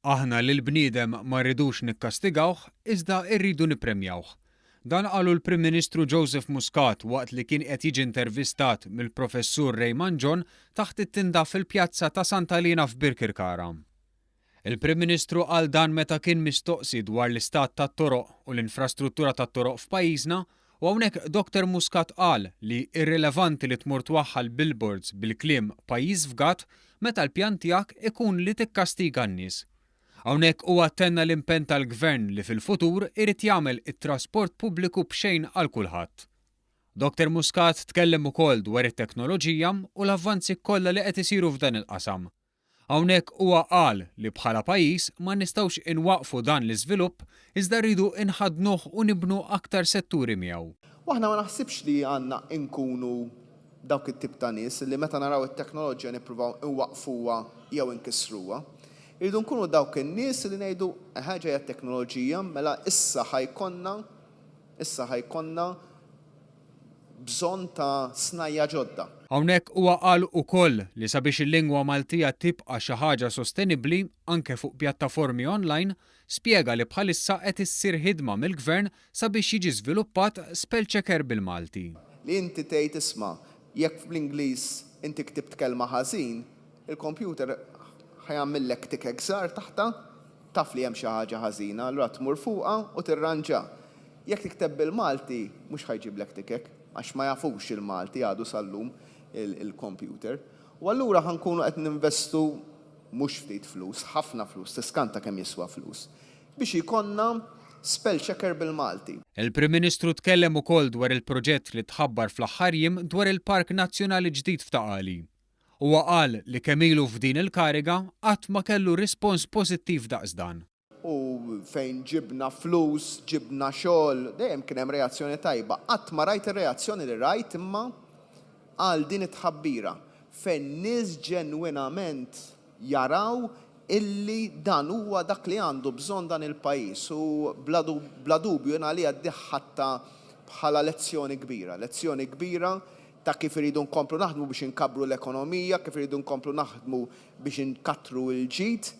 Aħna lill-bniedem ma rridux nikkastigawh iżda rridu nippremjawh. Dan qalu l-Prim Ministru Joseph Muscat waqt li kien qed jiġi intervistat mill-Professur Rayman John taħt it-tinda fil-Pjazza ta' Santa Liena f'Birkirkara. Il-Prim Ministru qal dan meta kien mistoqsi dwar l-istat tat-toroq u l-infrastruttura tat-toroq f'pajjiżna u hawnhekk Doctor Muscat qal li irrilevanti li tmur twaħħal billboards bil-kliem pajjiż fgat meta l-pjan tiegħek ikun li tikkastiga n-nies. Hawnhekk huwa tenna l-impenn tal-Gvern li fil-futur irid jagħmel it-trasport pubbliku b'xejn għal kulħadd. Doctor Muscat tkellem ukoll dwar it-teknoloġija u l-avvanzi kollha li qed isiru f'dan il-qasam. Hawnhekk huwa qal li bħala pajjiż ma nistgħux inwaqqfu dan l-iżvilupp iżda rridu nħaddnuh u nibnu aktar setturi miegħu. U aħna ma naħsibx li għandna nkunu dawk it-tip ta' nies li meta naraw it-teknoloġija nippruvaw inwaqqfuha jew inkissruha. Irridu nkunu dawk in-nies li ngħidu, eħe ġejja t-teknoloġija, mela issa ħa jkollna, issa ħa jkollna bżonn ta' snajja' ġodda. Hawnhekk huwa qal ukoll li sabiex il-lingwa Maltija tibqa' xi ħaġa sostenibbli anke fuq pjattaformi online, spjega li bħalissa qed issir ħidma mill-Gvern sabiex jiġi żviluppat spell checker bil-Malti. Li inti tgħid isma' jekk bl-Ingliż inti ktibt kelma ħażin, il-kompjuter ħa jagħmillek tikek żgħar taħtha, taf li hemm xi ħaġa ħażina, allura tmur fuqha u tirranġa. Jekk tikteb bil-Malti mhux ħa jġiblek tikek, għax ma jafux il-Malti għadu sal-lum il-computer. U allura ħa nkunu qed ninvestu mhux ftit flus, ħafna flus, tiskanta kemm jiswa flus, biex jkollna spell checker bil-Malti. Il-Prim Ministru tkellem ukoll dwar il-proġett li tħabbar fl-aħħar jiem dwar il-Park Nazzjonali ġdid f'Ta' Qali. Huwa qal li kemm ilu f'din il-kariga qatt ma kellu rispons pożittiv daqs dan. U fejn ġibna flus, ġibna xogħol, dejjem kien hemm reazzjoni tajba. Qatt ma rajt ir-reazzjoni li rajt imma għal din it-tħabbira, fejn nies ġenwinament jaraw illi dan huwa dak li għandu bżonn dan il-pajjiż. U bla bla dubju jien għalija di ħadtha bħala lezzjoni kbira, lezzjoni kbira ta' kif irridu nkomplu naħdmu biex inkabbru l-ekonomija, kif irridu nkomplu naħdmu biex inkattru l-ġid.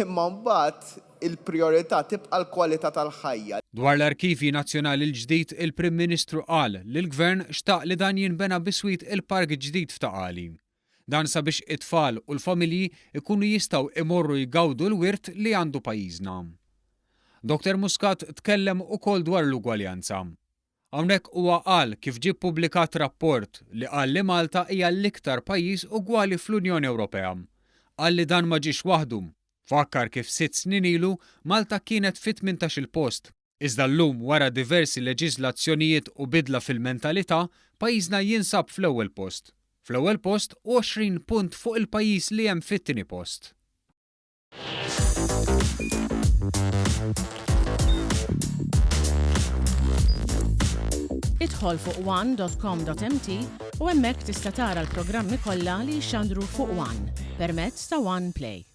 Imma mbagħad il-prijorità tibqa' l-kwalità tal-ħajja. Dwar l-Arkivji Nazzjonali l-ġdid, il-Prim Ministru qal li l-Gvern xtaq li dan jinbena biswit il-park ġdid f'Ta' Qali. Dan sabiex it-tfal u l-familji jkunu jistgħu imorru jgawdu l-wirt li għandu pajjiżna. Doctor Muscat tkellem ukoll dwar l-ugwaljanza. Hawnhekk huwa qal kif ġie ppubblikat rapport li qal li Malta hija l-iktar pajjiż ugwali fl-Unjoni Ewropea. Qal li dan ma ġiex waħdu. Fakkar kif sitt snin ilu Malta kienet fit-tmintax-il post. Iżda llum wara diversi leġiżlazzjonijiet u bidla fil-mentalità, pajjiżna jinsab fl-ewwel post. Fl-ewwel post u 20 punt fuq il-pajjiż li hemm fit-tieni post. Idħol fuq one.com.mt u hemmhekk tista' tara l-programmi kollha li jixxandru fuq One permezz ta' One Play.